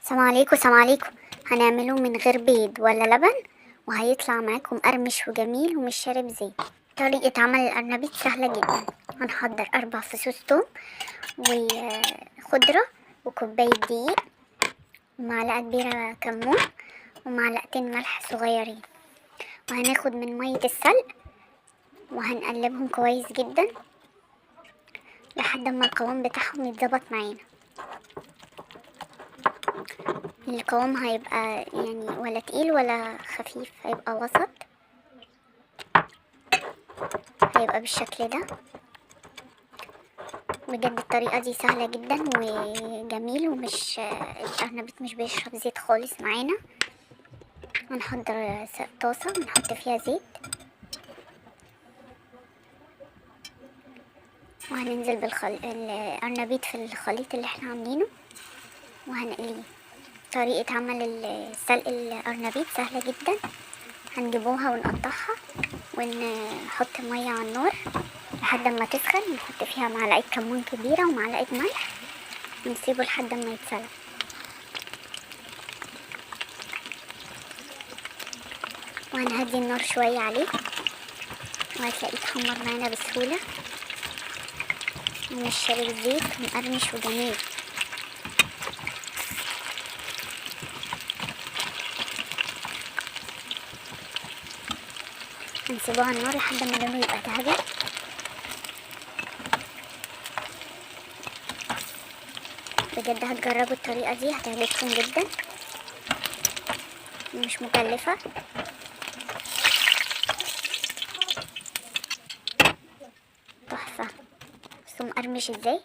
سلام عليكم سلام عليكم. هنعمله من غير بيض ولا لبن، وهيطلع معاكم مقرمش وجميل ومش شارب زيت. طريقة عمل القرنبيط سهلة جدا. هنحضر 4 فصوص توم وخضرة وكوباية دقيق ومعلقة كبيرة كمون ومعلقتين ملح صغيرين، وهناخد من مية السلق وهنقلبهم كويس جدا لحد ما القوام بتاعهم يتظبط معانا. القوام هيبقى ولا تقيل ولا خفيف، هيبقى وسط، هيبقى بالشكل ده. بجد الطريقة دي سهلة جدا وجميل، ومش القرنبيط مش بيشرب زيت خالص معانا. هنحضر طاسة ونحط فيها زيت، وهننزل القرنبيط في الخليط اللي احنا عاملينه وهنقليه. طريقة عمل سلق القرنبيط سهلة جدا. هنجيبوها ونقطعها ونحط مية على النار لحد ما تسخن، ونحط فيها معلقة كمون كبيرة ومعلقة ملح ونسيبه لحد ما يتسلق. وهنهدي النار شوية عليه وهتلاقيه اتحمر معانا بسهولة ومش شارب زيت ومقرمش وجميل. هنسيبه على النار لحد ما لونه يبقى ذهبي. بجد هتجربوا الطريقة دي هتعجبكم جدا ومش مكلفة. تحفة. بصوا مقرمش ازاي.